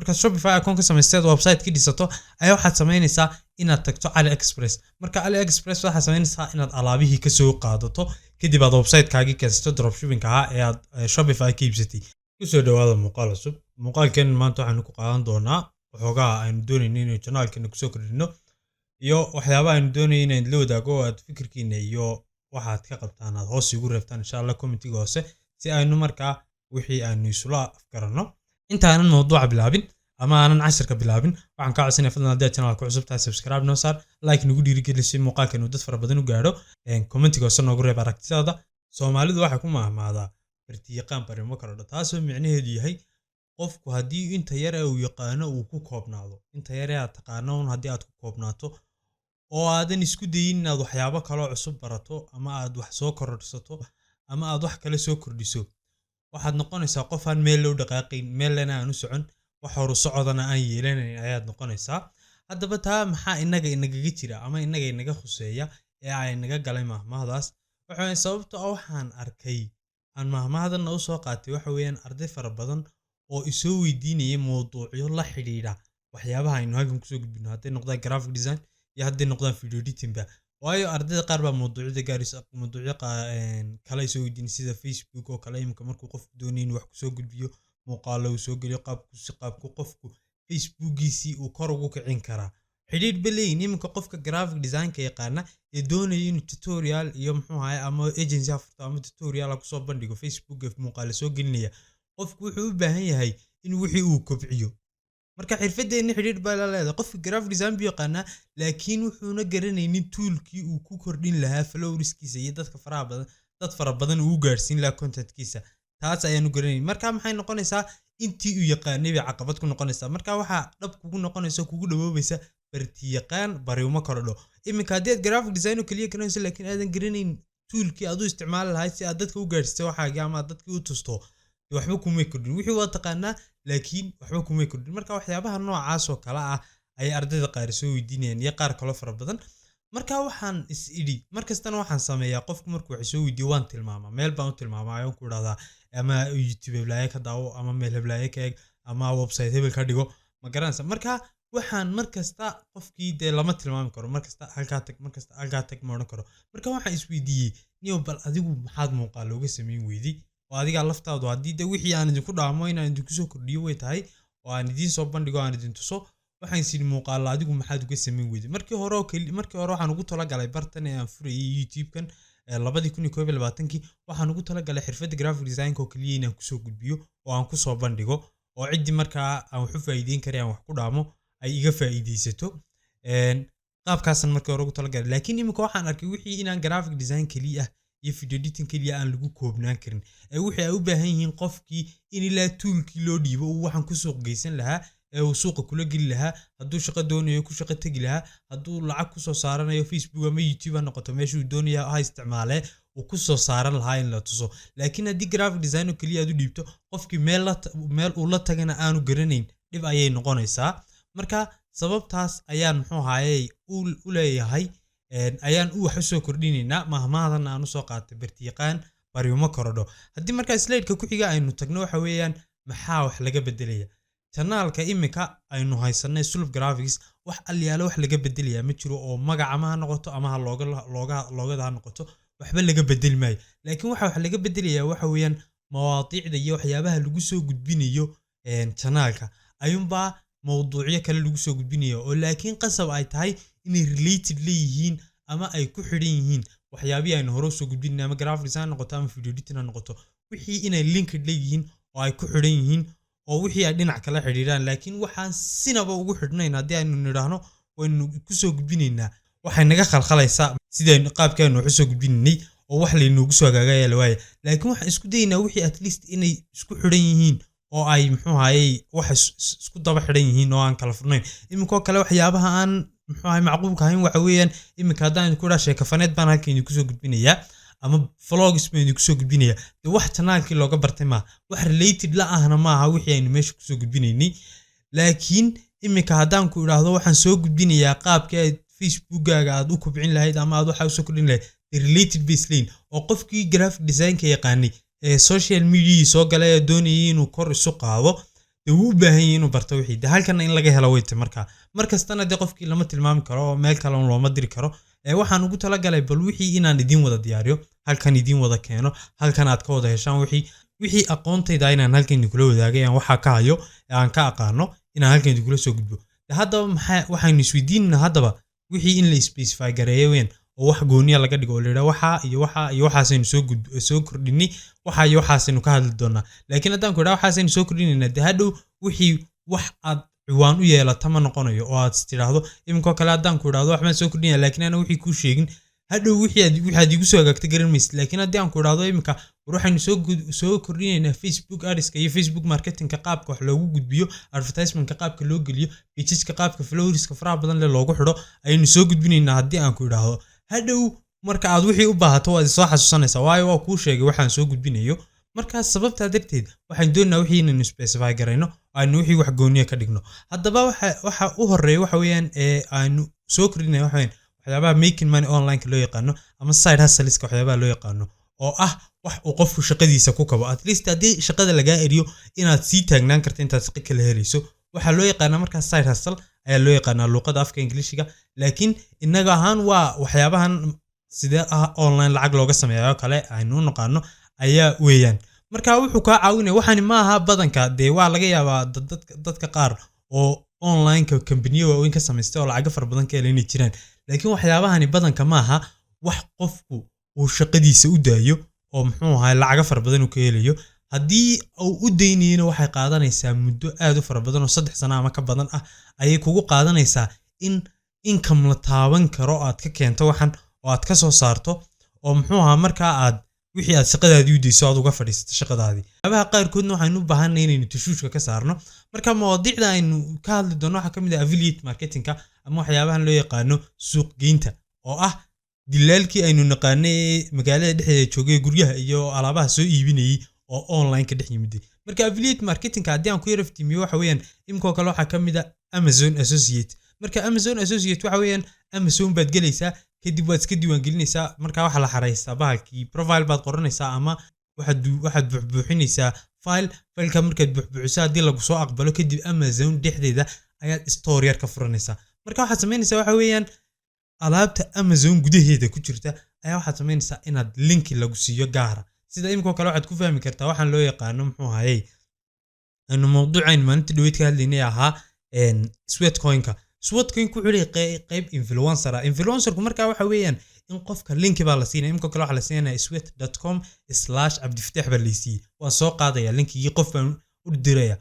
Markaad Shopify account ka samaysteed, website ka dhisato, ayaa waxaad samaynaysaa inaad tagto AliExpress. Marka AliExpress waxaad samaynaysaa inaad alaabihii kasoo qaadato, kadib aad website-kaagii keensato dropshipping ahaa ee aad Shopify ka iibsatay. Kusoo dhawaada muuqaal cusub. Muuqaalkeen maanta waxaynu ku qaadan doonaa waxoogaa aynu doonayno inaynu channelkeena kusoo kordhino iyo waxyaaba aynu doonayno inaan la wadaago, oo aad fikirkiina iyo waxaad ka qabtaan aad hoos igu reebtaan, insha Allah, commentiga hoose, si aynu markaa wixii aynu isula afgaranno. Intaanan mawduuca bilaabin ama aanan cashirka bilaabin, waxaan kaa codsanaya, fadlan, haddii aad channelka ku cusub tahay, subscribe noo saar, like nagu dhiirigeli si muuqaalkan uu dad fara badan u gaadho. Commentiga hoose noogu reeb aragtidaada. Soomaalidu waxay ku mahmaadaa "Bartiyaqaan barimo korodho", taasoo micnaheedu yahay qofku haddii inta yar ee uu yaqaano uu ku koobnaado, inta yar ee aad taqaano un haddii aad ku koobnaato oo aadan isku dayin inaad waxyaabo kaloo cusub barato ama aad wax soo kororsato ama aad wax kale soo kordhiso, waxaad noqonaysaa qof aan meel loo dhaqaaqayn, meellana aan u socon, wax horu socodana aan yeelanayn ayaad noqonaysaa. Haddaba taa maxaa inaga inagaga jira ama inaga inaga khuseeya ee ay naga galay mahmahdaas? Waxa weeyaan, sababta oo waxaan arkay aan mahmahdanna usoo qaatay waxa weeyaan arday fara badan oo isoo weydiinaya mawduucyo la xidhiidha waxyaabaha aynu halkan kusoo gudbino, hadday noqdaan graphic design iyo hadday noqdaan video editingba. Waayo, ardayda qaar baa mawduucyada gaaris mawduucyo kale soo weydiinay, sida Facebook oo kale. Imika markuu qofku doonaya inuu wax kusoo gudbiyo, muuqaalo uu soo geliyo, qaabku si qaabku qofku Facebookiisii uu kor ugu kicin karaa, xidhiidh ba leeyihin. Iminka qofka graphic designka yaqaana ee doonaya inuu tutorial iyo muxuu ahaye ama agency ha furto ama tutorial ha kusoo bandhigo, Facebook muuqaalo soo gelinaya, qofku wuxuu u baahan yahay in wixii uu kobciyo. Marka xirfadeenni xidhiidh baa la leedahay. Qofka graphic design buu yaqaanaa, laakiin wuxuuna garanaynin toolkii uu ku kordhin lahaa followerskiisa iyo dadka faraha badan, dad fara badan uu u gaarsiin lahaa contentkiisa. Taas ayaanu garanayn. Marka maxay noqonaysaa? Intii uu yaqaanay bay caqabad ku noqonaysaa. Marka waxaa dhab kugu noqonaysa, kugu dhawoobaysa "Bartiyaqaan bariuma korodho". Iminka haddii aad graphic design oo keliya garanayso, laakiin aadan garanayn toolkii aad u isticmaali lahayd si aad dadka u gaarsiiso waxaagii ama aad dadkii u tusto, dee waxba kumay kordhin. Wixii waa taqaanaa, laakiin waxba kumay kordhin. Marka waxyaabaha noocaas oo kale ah ayay ardayda qaar soo weydiinayaan iyo qaar kaloo fara badan. Marka waxaan is idhi, markastana waxaan sameeyaa, qofku markuu wax soo weydiiyo waan tilmaamaa, meel baan u tilmaamaa, ayaan ku idhahdaa ama YouTube heblaaye ka daawo ama meel heblaaye ka eeg ama website hebel ka dhigo, ma garanaysa? Marka waxaan markasta qofkii dee lama tilmaami karo, markasta halkaa tag, markasta halkaa tag ma odhan karo. Marka waxaan isweydiiyey, niyo bal adigu maxaad muuqaal looga samayn weyday oo adigaa laftaadu, haddii de wixii aan idinku dhaamo inaan idinku soo kordhiyo way tahay oo aan idiin soo bandhigo, aan idin tuso, waxaan is idhi, muuqaala adigu maxaad uga samayn weyday? Markii hore oo keli markii hore waxaan ugu talagalay bartan ee aan furayay YouTube-kan 2021-kii, waxaan ugu talagalay xirfadda graphic designka oo keliya inaan kusoo gudbiyo oo aan kusoo bandhigo, oo ciddii markaa aan wax u faa'iideyn karay, aan wax ku dhaamo, ay iga faa'iideysato. Qaabkaasan markii hore ugu talagalay. Laakiin imika waxaan arkay wixii inaan graphic design keliya ah iyo video editing keliya aan lagu koobnaan karin, ee wixii ay u baahan yihiin qofkii in ilaa toolkii loo dhiibo uu waxaan ku suuq geysan lahaa ee uu suuqa kula geli lahaa, hadduu shaqo doonayo ku shaqo tegi lahaa, hadduu lacag kusoo saaranayo Facebook ama YouTube ha noqoto, meeshuu doonaya ha isticmaalee, uu kusoo saaran lahaa in la tuso. Laakiin haddii graphic design oo keliya aad u dhiibto qofkii, meel uu la tagana aanu garanayn, dhib ayay noqonaysaa. Marka sababtaas ayaan muxuu ahaayey u leeyahay ayaan u wax usoo kordhinaynaa, mahmahadan aan usoo qaatay "Bartiyaqaan baryumo korodho". Haddii markaa slideka ku xiga aynu tagno, waxa weeyaan maxaa wax laga bedelaya channelka imika aynu haysanay Sulub Graphics? Wax alyaalo wax laga bedelayaa ma jiro, oo magaca ma ha noqoto ama ha looga looga loogada ha noqoto, waxba laga bedeli maayo. Laakiin waxa wax laga bedelayaa waxa weeyaan mawaadiicda iyo waxyaabaha lagu soo gudbinayo channelka ayuunbaa mawduucyo kale lagu soo gudbinayo, oo laakiin qasab ay tahay inay related leeyihiin ama ay ku xidhan yihiin waxyaabihii aynu hore usoo gudbinay, ama graphic design ha noqoto ama video editing ha noqoto, wixii inay linked leeyihiin oo ay ku xidhan yihiin oo wixii ay dhinac kala xidhiidhaan. Laakiin waxaan sinaba ugu xidhnayn haddii aynu nidhaahno waynu kusoo gudbinaynaa, waxay naga khalkhalaysaa sidaynu qaabkii aynu wax usoo gudbinaynay oo wax laynoogu soo hagaagaya la waaya. Laakiin waxaan isku dayaynaa wixii at least inay isku xidhan yihiin oo ay muxuu ahayey wax isku daba xidhan yihiin oo aan kala furnayn. Iminkoo kale waxyaabaha aan muxuu ahay macquulka ahayn waxa weeyaan, iminka haddaan idinku idhaa sheekafaneed baan halkan idinku soo gudbinayaa ama vlogs baan idinku soo gudbinayaa, dee wax channelkii looga bartay maaha, wax related la ahna maaha wixii aynu meesha kusoo gudbinaynay. Laakiin iminka haddaan ku idhaahdo waxaan soo gudbinayaa qaabkii aad Facebookkaaga aad u kobcin lahayd ama aad waxa usoo kordhin lahayd, the related baseline oo qofkii graphic designka yaqaanay ee social mediahii soo galay ee doonayay inuu kor isu qaado. Dee wuu u baahan yahay inuu barto wixii. Dee halkana in laga helo weyte. Markaa mar kastana dee qofkii lama tilmaami karo oo meel kale looma diri karo. Ee waxaan ugu talagalay bal wixii inaan idiin wada diyaariyo, halkan idiin wada keeno, halkan aad ka wada heshaan wixii aqoontayda inaan halkan idinkula wadaagay, aan waxaa ka hayo ee aan ka aqaano inaan halkan idinkula soo gudbo. De haddaba maxaa waxaynu isweydiinana? Haddaba wixii in la specify gareeyo weyn oo wax gooniya laga dhigo oo la yidhaha waxaa iyo waxaa iyo waxaasaynu soo kordhinay, waxaa iyo waxaasaynu ka hadli doonaa. Laakiin haddaan ku idhaha waxaasaynu soo kordhinaynaa, dee hadhow wixii wax aad ciwaan u yeelata ma noqonayo oo aad tidhaahdo. Iminkoo kale haddaan ku idhahdo waxbaan soo kordhinaya, laakiin ana wixii kuu sheegin, hadhow wixii aad waxaad igu soo hagaagta garan maysid. Laakiin haddii aan ku idhahdo iminka war waxaynu soo kordhinaynaa Facebook adska iyo Facebook marketingka, qaabka wax loogu gudbiyo, advertisementka qaabka loo geliyo, pageska qaabka followerska faraha badan leh loogu xidho ayaynu soo gudbinaynaa, haddii aan ku idhaahdo, hadhow marka aad wixii u baahato waad isoo xasuusanaysaa, waayo waa kuu sheegay waxaan soo gudbinayo. Markaas sababtaa darteed waxaan doonaynaa wixii inaynu specify garayno oo aynu wixii wax gooniya ka dhigno. Haddaba waxa u horeeya waxa weeyaan ee aynu soo kordhinaya waxa weeyaan waxyaabaha making money online loo yaqaano ama side hustleska waxyaabaha loo yaqaano, oo ah wax uu qofku shaqadiisa ku kabo, at least haddii shaqada lagaa eriyo inaad sii taagnaan karto intaad shaqo kala helayso. Waxaa loo yaqaanaa markaas side hustle ayaa loo yaqaanaa luuqada afka Ingiliishiga, laakiin innaga ahaan waa waxyaabahan sidee ah online lacag looga sameeyo oo kale aynu u naqaano ayaa weeyaan. Marka wuxuu kaa caawinaya waxani maaha badanka. Dee waa laga yaabaa dadka qaar oo onlineka kambaniyo waaweyn ka samaystay oo lacago fara badan ka hela inay jiraan, laakiin waxyaabahani badanka maaha wax qofku uu shaqadiisa u daayo oo muxuu ahaa lacago fara badan uu ka helayo. Haddii uu u daynayana waxay qaadanaysaa muddo aad u fara badan oo 3 sano ama ka badan ah ayay kugu qaadanaysaa in income la taaban karo aad ka keento waxan oo aad ka soo saarto, oo muxuu ahaa markaa aad wixii aad shaqadaadii u dayso, aad uga fadhiisato shaqadaadii. Waxyaabaha qaarkoodna waxaynu u baahanay inaynu tashuushka ka saarno. Marka mawaadiicda aynu ka hadli doono waxaa ka mid ah affiliate marketingka ama waxyaabahan loo yaqaano suuqgeynta, oo ah dilaalkii aynu naqaanay ee magaalada dhexdeeda joogay, guryaha iyo alaabaha soo iibinayay oo online ka dhex yimiday. Marka affiliate marketingka haddii aan ku yara iftimiyo, waxa weeyaan iminkoo kale waxaa ka mid ah Amazon Associate. Marka Amazon Associate waxa weeyaan Amazon baad gelaysaa, kadib waad iska diiwaangelinaysaa. Marka waxaa la xaraystaa bahalkii, profile baad qoranaysaa ama waxaad buuxbuuxinaysaa file. Fileka markaad buuxbuuxiso, haddii lagu soo aqbalo, kadib Amazon dhexdeeda ayaad store yar ka furanaysaa. Marka waxaad samaynaysaa waxa weeyaan alaabta Amazon gudaheeda ku jirta ayaa waxaad samaynaysaa inaad linki lagu siiyo gaara. Sida iminkoo kale waxaad ku fahmi kartaa waxaan loo yaqaano muxuu ahayey aynu mawduucayn maalinta dhaweyd ka hadlaynay ahaa Sweatcoinka. Sweatcoinku wuxuu leeyahay qayb influencer ah. Influencerku markaa waxa weeyaan in qofka linki baa la siinaya. Iminkoo kale waxaa la siinaya sweat.com/cabdifataax baa laysiiyey. Waan soo qaadaya linkigii, qof baan u diraya.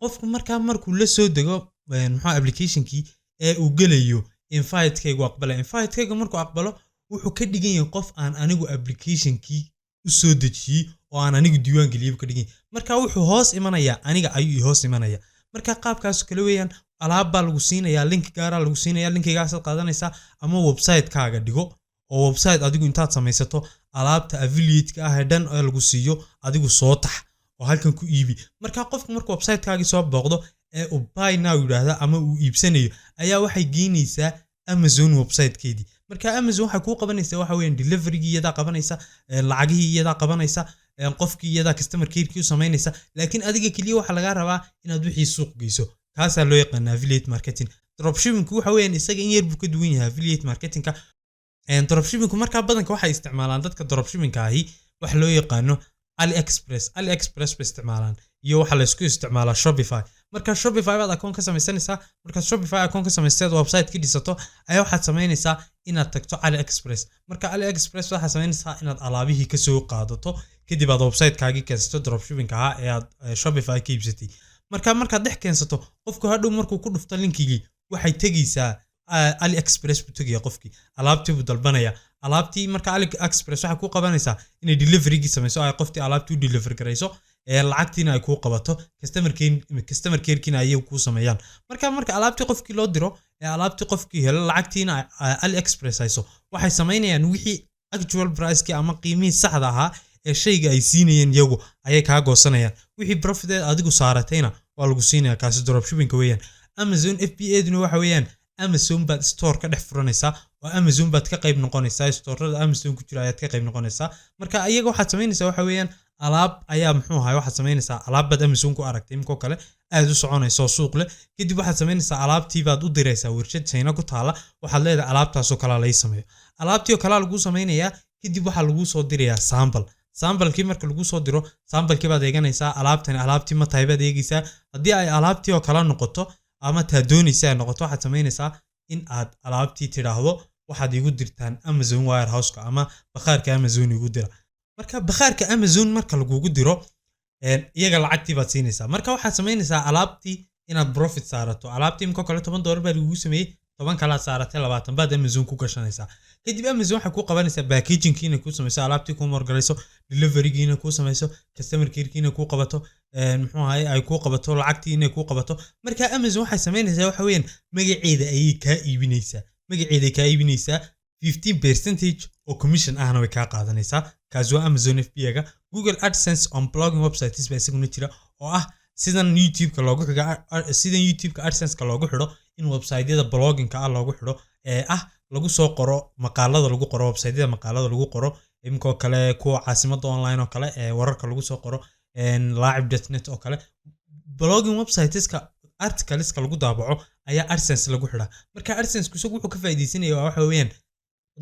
Qofku markaa markuu la soo dego muxuu applicationkii ee uu gelayo, invitekaygu aqbalaya. Invitekayga markuu aqbalo, wuxuu ka dhigan yahay qof aan anigu applicationkii u soo dejiyey oo aan anigu diiwaan geliyey buu ka dhigan yahay. Marka wuxuu hoos imanayaa aniga ayuu i hoos imanaya. Marka qaabkaas kale weeyaan, alaab baa lagu siinayaa, link gaaraa lagu siinaya, linkigaasaad qaadanaysaa ama website-kaaga dhigo oo website adigu intaad samaysato alaabta affiliate-ka ah ee dhan ee lagu siiyo adigu soo tax oo halkan ku iibi. Marka qofku markuu website-kaagii soo booqdo ee uu "buy now" yidhaahda ama uu iibsanayo, ayaa waxay geynaysaa Amazon website-keedii. Marka Amazon waxay kuu qabanaysaa waxa weeyaan deliverygii iyadaa qabanaysa, lacagihii iyadaa qabanaysa, qofkii iyadaa customer carekii u samaynaysa, laakiin adiga keliya waxaa lagaa rabaa inaad wixii suuq geyso. Kaasaa loo yaqaana affiliate marketing. Dropshippingku waxa weeyaan isaga in yar buu ka duwan yahay affiliate marketingka. Dropshippingku markaa badanka waxay isticmaalaan dadka dropshippingka ahi waxa loo yaqaano AliExpress. AliExpress bay isticmaalaan iyo waxa laysku isticmaalaa Shopify. Marka Shopify baad akoon ka samaysanaysaa. Markaad Shopify akoon ka samaysteed, website ka dhisato, ayaa waxaad samaynaysaa inaad tagto AliExpress. Marka AliExpress waxaad samaynaysaa inaad alaabihii kasoo qaadato, kadib aad website-kaagii keensato dropshipping ahaa ee aad Shopify ka iibsatay. Marka markaad dhex keensato, qofku hadhow markuu ku dhufto linkigii, waxay tegaysaa AliExpress buu tegaya, qofkii alaabtii buu dalbanaya. Alaabtii marka AliExpress waxay kuu qabanaysaa inay deliverygii samayso, ay qoftii alaabtii u deliver garayso ee lacagtiina ay kuu qabato, customer carekiina ayay kuu sameeyaan. Marka alaabtii qofkii loo diro ee alaabtii qofkii helo, lacagtiina AliExpress hayso, waxay samaynayaan wixii actual pricekii ama qiimihii saxda ahaa ee shayga ay siinayeen iyagu ayay kaa goosanayaan. Wixii profiteed adigu saaratayna waa lagu siinaya. Kaasi dropshippingka weeyaan. Amazon FBA duna waxa weeyaan Amazon baad store ka dhex furanaysaa oo Amazon baad ka qayb noqonaysaa, storada Amazon ku jira ayaad ka qayb noqonaysaa. Marka iyaga waxaad samaynaysaa waxa weeyaan Alaab ayaa, muxuu ahay, waxaad samaynaysaa alaab baad Amazon ku aragtay iminkoo kale aad u soconaysa oo suuq leh. Kadib waxaad samaynaysaa alaabtii baad u diraysaa warshad China ku taala. Waxaad leedahay, "Alaabtaasoo kalaa lay sameeyo." Alaabtii oo kalaa laguu samaynayaa. Kadib waxaa laguu soo dirayaa sample. Samplekii marka lagu soo diro, samplekii baad eeganaysaa. Alaabtani alaabtii ma tahay baad eegaysaa. Haddii ay alaabtii oo kala noqoto ama taa doonaysa ay noqoto, waxaad samaynaysaa in aad alaabtii tidhaahdo, "Waxaad igu dirtaan Amazon warehouseka ama bakhaarka Amazon igu dira." Marka bakhaarka Amazon marka lagugu diro, iyaga lacagtii baad siinaysaa. Marka waxaad samaynaysaa alaabtii inaad profit saarato. Alaabtii imika kale $10 baa lagugu sameeyey, 10 kalaad saaratay, 20 baad Amazon ku gashanaysaa. Kadib Amazon waxay kuu qabanaysaa packagingkii inay kuu samayso, alaabtii kuu morgalayso, deliverygii inay kuu samayso, customer carekii inay kuu qabato, muxuu ahaye, ay kuu qabato lacagtii inay kuu qabato. Marka Amazon waxay samaynaysaa waxa weeyaan magaceeda ayay kaa iibinaysaa, magaceeday kaa iibinaysaa, 15% oo commission ahna way kaa qaadanaysaa. Kaasi waa Amazon FBA-ga. Google AdSense on blogging websites baa isaguna jira, oo ah sidan YouTube-ka loogu xigo, sidan YouTube-ka AdSense-ka loogu xidho in website-yada blogging-ka ah loogu xidho, ee ah lagu soo qoro maqaalada, lagu qoro website-yada maqaalada lagu qoro, iminkoo kale kuwa Caasimada Online oo kale ee wararka lagu soo qoro, Laacib.net oo kale, blogging websiteska articleska lagu daabaco ayaa AdSense lagu xidhaa. Marka AdSense isagu wuxuu ka faa'iidaysanaya waa waxa weeyaan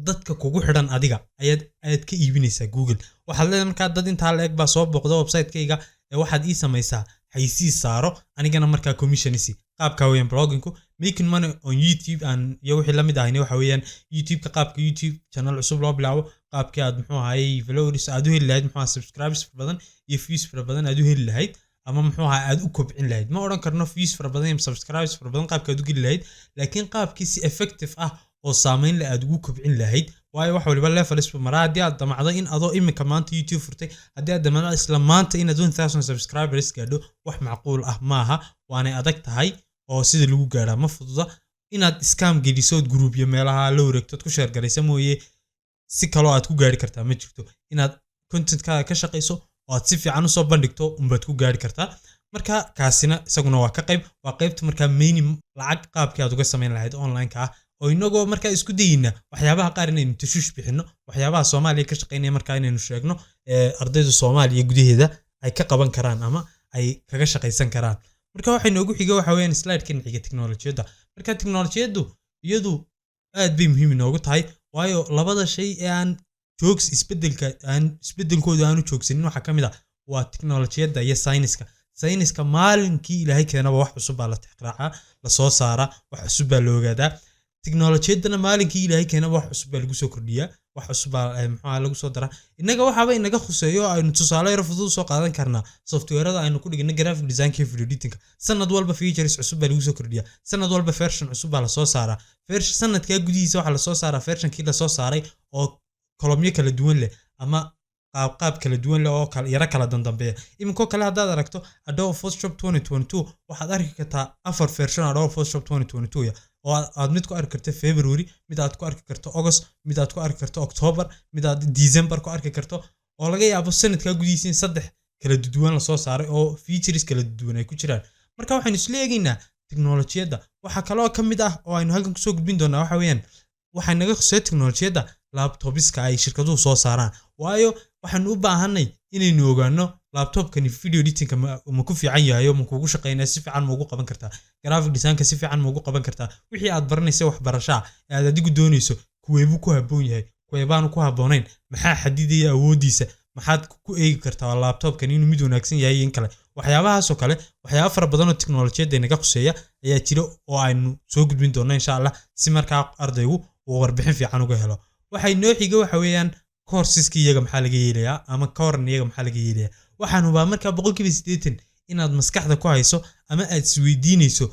dadka kugu xidhan adiga ayaad ka iibinaysaa Google. Waxaad leedahay, markaa dad intaa la eg baa soo booqda website-kayga ee waxaad ii samaysaa xaysiis saaro, anigana markaa commissionisi. Qaabka weeyaan bloggingku. Making money on YouTube and iyo wixii lamid ahayna waxa weeyaan YouTube-ka, qaabka YouTube channel cusub loo bilaabo, qaabkii aad, muxuu ahayey, followers aad u heli lahayd, muxuu ahaa, subscribers fara badan iyo views fara badan aad u heli lahayd, ama muxuu ahaa aad u kobcin lahayd. Ma odhan karno views fara badan iyo subscribers fara badan qaabka aad u geli lahayd, laakiin qaabkii si effective ah oo saameyn leh aad ugu kobcin lahayd. Waayo wax waliba levels bu maraa. Haddii aad damacdo in adoo iminka maanta YouTube furtay, haddii aad damacdo isla maanta inaad 1000 subscribers gaadho, wax macquul ah maaha, waanay adag tahay oo sida lagu gaadhaa ma fududa. Inaad scam gelisood groupyo meelaha la wareegtood ku share garaysa mooye, si kaloo aad ku gaari kartaa ma jirto. Inaad contentkaaga ka shaqayso oo aad si fiican usoo bandhigto unbaad ku gaari kartaa. Marka kaasina isaguna waa ka qayb, waa qaybta markaa mayni lacag qaabkii aad uga samayn lahayd online-ka ah, oo inagoo markaa isku dayina waxyaabaha qaar inaynu tashuush bixino, waxyaabaha Soomaaliya ka shaqaynaya markaa inaynu sheegno ee ardayda Soomaaliya gudaheeda ay ka qaban karaan ama ay kaga shaqaysan karaan. Marka waxay noogu xiga waxa weeyaan slide-kan xiga, teknolojiyadda. Marka teknolojiyaddu iyadu aad bay muhiim inoogu tahay, waayo labada shay ee aan joogs isbedelka aan isbedelkoodu aanu joogsanin waxaa ka mid ah waa teknolojiyadda iyo sayniska. Sayniska maalinkii Ilaahay keenaba wax cusub baa la tixraacaa, lasoo saaraa, wax cusub baa la ogaadaa. Teknolojiyaddana maalinkii Ilaahay keenaba wax cusub baa lagu soo kordhiyaa, wax cusub baa muxuu lagu soo daraa. Innaga waxaaba inaga khuseeyo oo aynu tusaale yar fudud soo qaadan karnaa softwareada aynu ku dhigno graphic designka iyo video editingka. Sanad walba features cusub baa lagu soo kordhiyaa, sanad walba version cusub baa lasoo saaraa. Version sanadkaa gudihiisa waxaa lasoo saaraa versionkii lasoo saaray oo kolomyo kala duwan leh ama qaab qaab kala duwan leh oo yaro kala dandambeeya. Iminkoo kale haddaad aragto Adobe Photoshop 2022, waxaad arki kartaa afar version Adobe Photoshop 2022 ya, oo aad mid ku arki karto February, mid aad ku arki karto August, mid aad ku arki karto October, mid aad December ku arki karto, oo laga yaabo sanadkaa gudihiisa in saddex kala duwan lasoo saaray oo features kala duwan ay ku jiraan. Marka waxaynu isla eegaynaa teknolojiyadda. Waxaa kaloo ka mid ah oo aynu halkan kusoo gudbin doonaa waxa weeyaan waxay naga khuseeya teknolojiyadda laptopiska ay shirkaduhu soo saaraan, waayo waxaanu u baahanay inaynu ogaano laptopkani video editingka ma ku fiican yahay oo ma kugu shaqeynaya, si fiican ma ugu qaban kartaa, graphic designka si fiican ma ugu qaban kartaa, wixii aad baranaysa waxbarashaa ee aad adigu doonayso kuweebuu ku habboon yahay, kuweebaanu ku habboonayn, maxaa xadidaya awooddiisa, maxaad ku eegi kartaa laptopkan inuu mid wanaagsan yahay iyo in kale. Waxyaabahaasoo kale, waxyaaba fara badan oo teknolojiyadda inaga khuseeya ayaa jira oo aynu soo gudbin doonno insha Allah, si markaa ardaygu uu warbixin fiican uga helo. Waxay noo xiga waxa weeyaan courseski iyaga maxaa laga yeelayaa ama ka waran iyaga maxaa laga yeelayaa. Waxaan hubaa markaa 80% inaad maskaxda ku hayso ama aad isweydiinayso,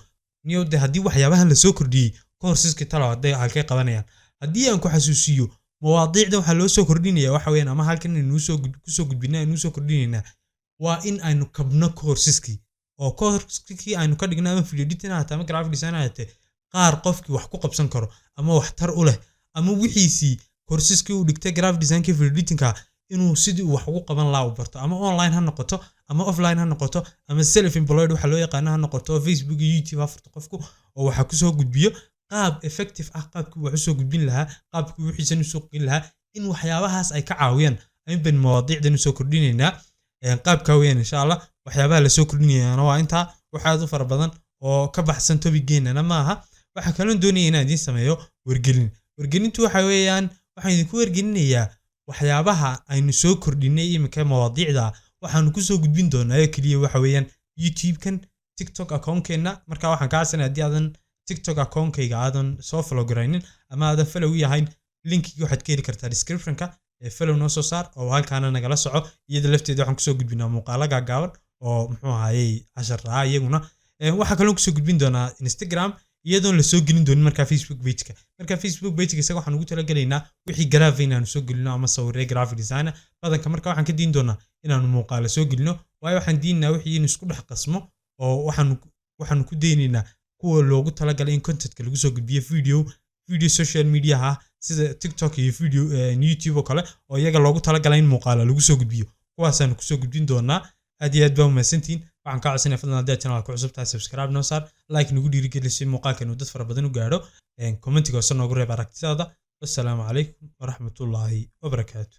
niyow de haddii waxyaabahan lasoo kordhiyey, courseski talo hadday halkay qabanayaan? Haddii aan ku xasuusiyo, mawaadiicdan waxaa loo soo kordhinaya waxa weeyaan, ama halkan aynuu soo kusoo gudbina aynuu soo kordhinaynaa, waa in aynu kabno courseski oo coursekii aynu ka dhigno, ama video editing ha ahaatee ama graphic design ha ahaatee, qaar qofkii wax ku qabsan karo ama waxtar u leh, ama wixiisii courseski uu dhigtay graphic designka, video editingka, inuu sidii uu wax ugu qaban lahaa u barto, ama online ha noqoto ama offline ha noqoto ama self employed waxa loo yaqaano ha noqoto, Facebook iyo YouTube ha furto qofku oo waxa kusoo gudbiyo qaab effective ah, qaabkii wax usoo gudbin lahaa, qaabkii wixiisan usoo gudbin lahaa, in waxyaabahaas ay ka caawiyaan ayn bayn mawaadiicdan usoo kordhinaynaa. Qaabka weeyaan, insha Allah. Waxyaabaha lasoo kordhinayaana waa intaa. Wax aad u fara badan oo ka baxsan topicgeenana maaha. Waxaa kaloon doonaya inaan idiin sameeyo wargelin. Wargelintu waxa weeyaan, waxaan idinku wargelinayaa waxyaabaha aynu soo kordhinay iminka. Mawaadiicda waxaanu kusoo gudbin doonaa oo keliya waxa weeyaan YouTube-kan, TikTok account-keenna. Marka waxaan kaa codsanaya, haddii aadan TikTok account-kayga aadan soo follow garaynin ama aadan follow u yahayn, linkigi waxaad ka heli kartaa description-ka ee follow noo soo saar oo halkaana nagala soco. Iyada lafteeda waxaan kusoo gudbinaa muuqaalo gaagaaban oo muxuu ahaayey cashar ah iyaguna. Waxaa kaloo kusoo gudbin doonaa Instagram, iyadoon lasoo gelin doonin markaa Facebook pageka. Marka Facebook pageka isaga waxaan ugu talagelaynaa wixii graphic inaanu soo gelino ama sawirre graphic designer badanka. Marka waxaan ka diin doonaa inaanu muuqaalo soo gelino, waayo waxaan diinaynaa wixii inuu isku dhex qasmo oo waxaanu ku daynaynaa kuwa loogu talagalay in contentka lagu soo gudbiyo video social media ah, sida TikTok iyo video YouTube oo kale, oo iyaga loogu talagalay in muuqaala lagu soo gudbiyo. Kuwaasaanu kusoo gudbin doonaa. Aad iyo aad baa umahadsantihiin. Waxaan kaa codsanaya, fadlan, haddii aad channelka ku cusub tahay, subscribe noo saar, like nagu dhiirigeli si muuqaalkan uu dad fara badan u gaadho. Commentiga hoose noogu reeb aragtidaada. Wassalaamu calaykum waraxmatullaahi wabarakaatu.